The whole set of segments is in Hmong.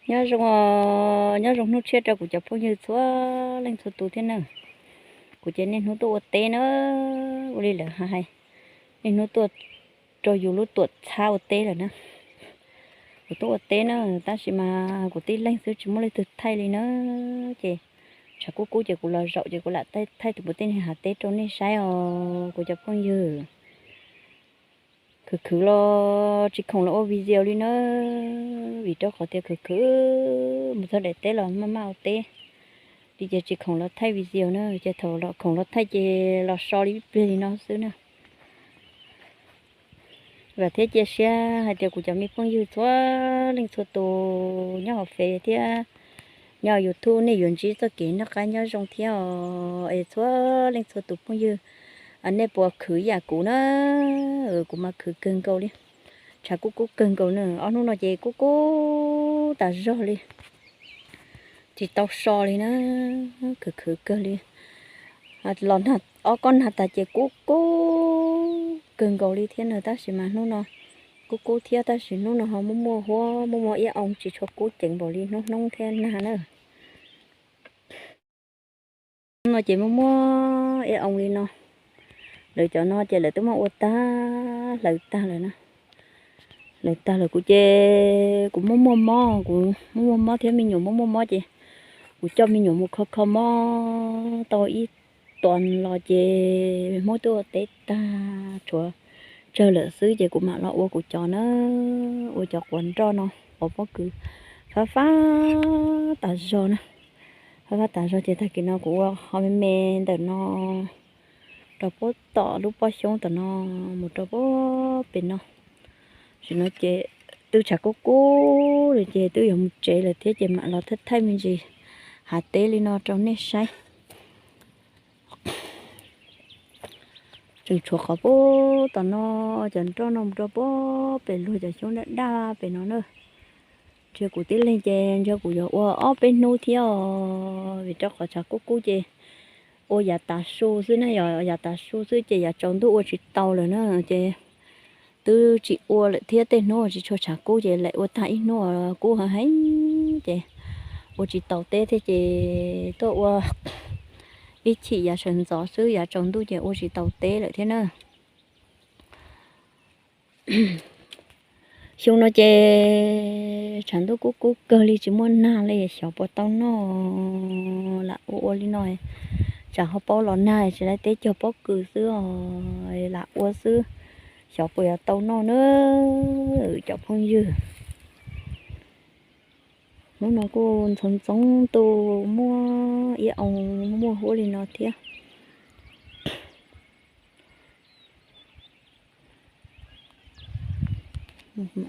Nyob zoo, nyob zoo hnub tshiab rau kuv cov phooj ywg txhua leej txhua tus thiab na. Kuv ces niaj hnub tuaj ua teb na, ua li lawv hais, niaj hnub tuaj rau yus lub tuam txhab ua teb lawm na. Kuv tuaj ua teb na, tab sis mas kuv tib leeg xwb tsis muaj leej twg thaij li na. Ces tshav kub kub ces kuv los zaum ces kuv lam thaij tus puav tij neeg hav teb rau nej saib os kuv cov phooj ywg. Khwv khwv los tsis khoom los ua video li na, vim rau qhov tias khwv khwv mus txog daim teb los maj maj ua teb li ces tsis khoom los thaij video na, ces thaum los khoom los thaij ces los so li ib pliag li no xwb na. Vam thiab cia siab hais tias kuv cov me phooj ywg txhua leej txhua tus nyob hauv Fev thiab nyob YouTube nej yuav ntsib txoj kev noj qab nyob zoo thiab os es txhua leej txhua tus phooj ywg, nej puas khwv yam kuv na? Kuv mas khwv kawg nkaus li. Tshav kub kub kawg nkaus na, ob hnub no ces kub kub tas zog li, tsis tau so li na, khwv khwv kawg li. Los ob kob nag tas ces kub kub kawg nkaus li thiab na, tab sis mas hnub no kub kub thiab tab sis hnub no ho muaj muaj huab muaj muaj iab oo tsis tshua kub ceev npaum li hnub hnub thiab nag na. Hnub no ces muaj muaj iab oo li no. Lawv cov no ces lawv twb muab ua tag hlawv tag lawm na. Hlawv tag lawm kuv ces kuv muaj muaj mob, kuv muaj muaj mob thiab me nyuam muaj muaj mob ces kuv coj me nyuam mus kho kho mob tau ib tuas los ces Hmoob twb ua teb tag tshuav tsawg lawm xwb ces kuv mam los ua kuv cov na, ua cov quav nroj no, quav pob kws fab fab tas zog na. Fab fab tas zog ces tag kis no kuv ua ho me me ntawm no rau puag tom lub pob xyoob tom no mus rau puag pem no. Tam sim no ces twb tshav kub kub li ces twb yuav mus tsev lawm thiab ces mam los thaij thaij me ntsis hav teb li no rau nej saib. Tseem tshuav qhov puag tom no, cov nroj no mus rau puag pem luag cov xyoob daj daj pem no na. Ntshe kuv tib leeg ces ntshe kuv yuav ua ob peb hnub thiab os, vim rau qhov tshav kub kub ces ua yav tav su xwb na, yog yav tav su xwb ces yav tsaus ntuj ua tsis tau lawm na ces twb tsis ua lawm thiab, tej hnub tsis tshua tshav kub ces lam ua tag ib hnub kub heev heev ces ua tsis tau teb thiab ces tuaj ua ib chim yav sawv ntxov xwb, yav tsaus ntuj ces ua tsis tau teb lawm thiab na. Xyoo no ces tshav ntuj kub kub kawg li tsis muaj nag li, xyov puas tau noj, lam ua ua li no, tsam ho paub los nag tsis lawv teb cog pob kws xwb os, lam ua xwb, xyov puas yuav tau noj na cov phooj ywg. Hnub no kuj ntxoov ntxoov ntuj muaj iab oo muaj huab li no thiab.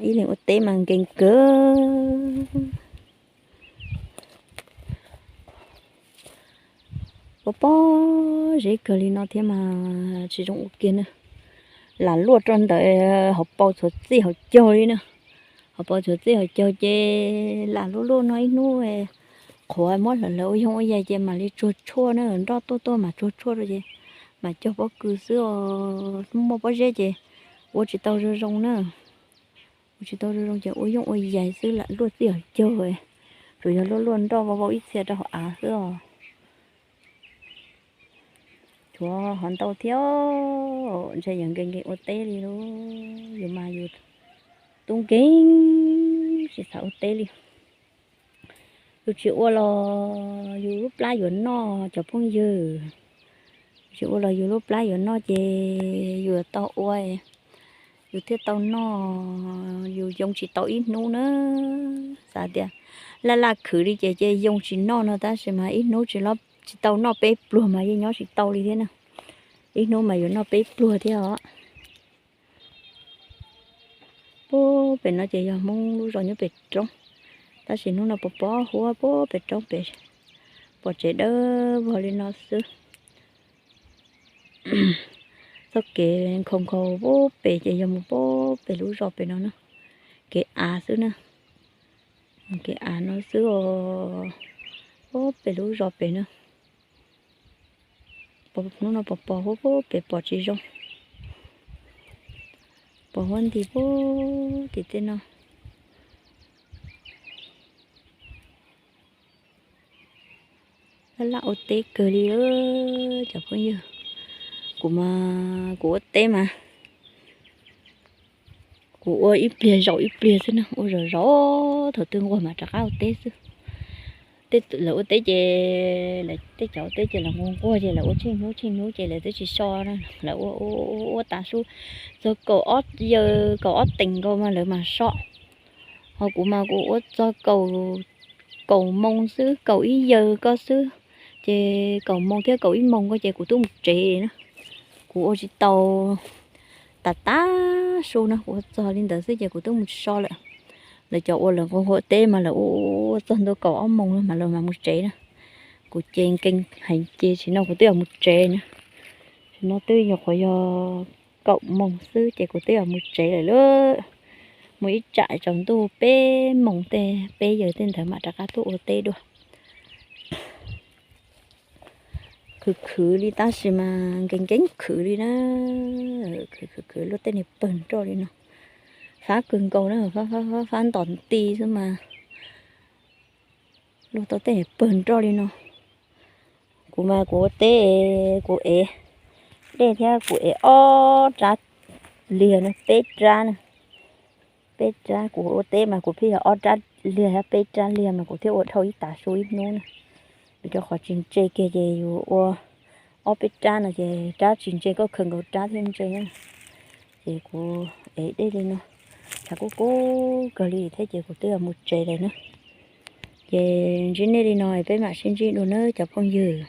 Ib leeg ua teb mas nkees kawg. Pob pob zeb kawg li no thiab mas tsis zoo ua kiag na. Lam luaj rau ntawm hauv paus txhuav txij hauv caug li na. Hauv paus txhuav txij hauv caug ces lam luaj luaj no ib hnub qhuav muab hlawv hlawv ua yoog ua yaig ces mam li tsuag tshuaj na, nroj tuaj tuaj mas tsuag tshuaj rau ces mam cog pob kws xwb os. Muaj pob zeb ces ua tsis tau zoo zoo na. Ua tsis tau zoo zoo ces ua yooj ua yaig xwb, lam luaj txij hauv caug, tsuas yog luaj luaj nroj vau vau ib txhia rau hauv av xwb os. Tshuav ho ntau thiab, ntshe yus nkees nkees ua teb li lauj, yus mas yus tub nkeeg tsis xav ua teb li. Yus tsis ua los yus lub plab yuav noj cov phooj ywg, yus tsis ua los yus lub plab yuav noj ces yus yuav tau ua, yus thiaj tau noj, yus yoo tsis tau ib hnub na. Xav tias laj laj khwv li ces ces yoo tsis noj no tab sis mas ib hnub tsis tau noj peb pluag mas yeej nyob tsis tau li thiab na. Ib hnub mas yuav noj peb pluag thiab os. Puag pem no ces yog Hmoob lub zos nyob pem roob, tab sis hnub no pos pos huab puag pem roob pem, pom tsev dawb vog li no xwb. Txoj kev nkhaus nkhaus puag pem ces yog mus puag pem lub zos pem no na, kev av xwb na, kev av no xwb os, puag pem lub zos pem na. Hnub no pos pos huab puag pem pom tsis zoo, pos huab nti puag tim tej no. Laj laj ua teb kawg li cov phooj ywg. Kuv mas kuv ua teb mas kuv ua ib pliag zaum ib pliag xwb na, ua zaum zaum thaum twg nquag mas rov qab ua teb xwb. Lawv ua teb ces, lawv tej cov ua teb ces lawv nquag nquag ces lawv ua tsheej hnub tsheej hnub ces lawv twb tsis so na, lawv ua ua ua tas su, txog kaum ob yawg kaum ob teev nkaus mas lawv mam so. Ho kuv mas kuv ua txog kaum, kaum moos xwb, kaum ib yawg ko xwb, ces kaum moos thiab kaum ib moos ko ces kuv twb mus tsev na. Kuv ua tsis tau tas tas su na, kuv ua txog li ntawd xwb ces kuv twb mus so lawm. Lawv cov ua lawv nquag nquag teb mas lawv ua txog ntua kaum ob moos no mas lawv mam mus tsev na. Kuv ces nkees heev ces tam sim no kuv twb yuav mus tsev na. Tam sim no twb nyuam qhuav yog kaum moos xwb ces kuv twb yuav mus tsev lawm lauj. Mus ib tsam tsaus ntuj peb moos tej, peb yawg tej ntawd mam rov qab tuaj ua teb dua. Khwv khwv li tab sis mas nkees nkees khwv li na. Khwv khwv khwv luaj tej niag pawg nroj li no. Fab kawg nkaus na, fab, fab, fab, fab ntom nti xwb mas luaj tau tej niag pawg nroj li no. Kuv mas kuv ua teb, kuv ev dej thiab kuv ev ob rab liag na, peb rab na. Peb rab, kuv ua teb mas kuv pheej yog ob rab liag thiab peb rab liag mas kuv thiaj ua dhau ib tav su ib hnub na. Vim rau qhov tsis ntse kiag ces yus ua ob peb rab no ces rab tsis ntse koj khaws nkaus rab thiaj ntse na. Ces kuv ev dej li no, tshav kub kub kawg li thiab ces kuv twb yuav mus tsev lawm na. Ces ntsib nej li no peb mam sib ntsib dua nawb cov phooj ywg.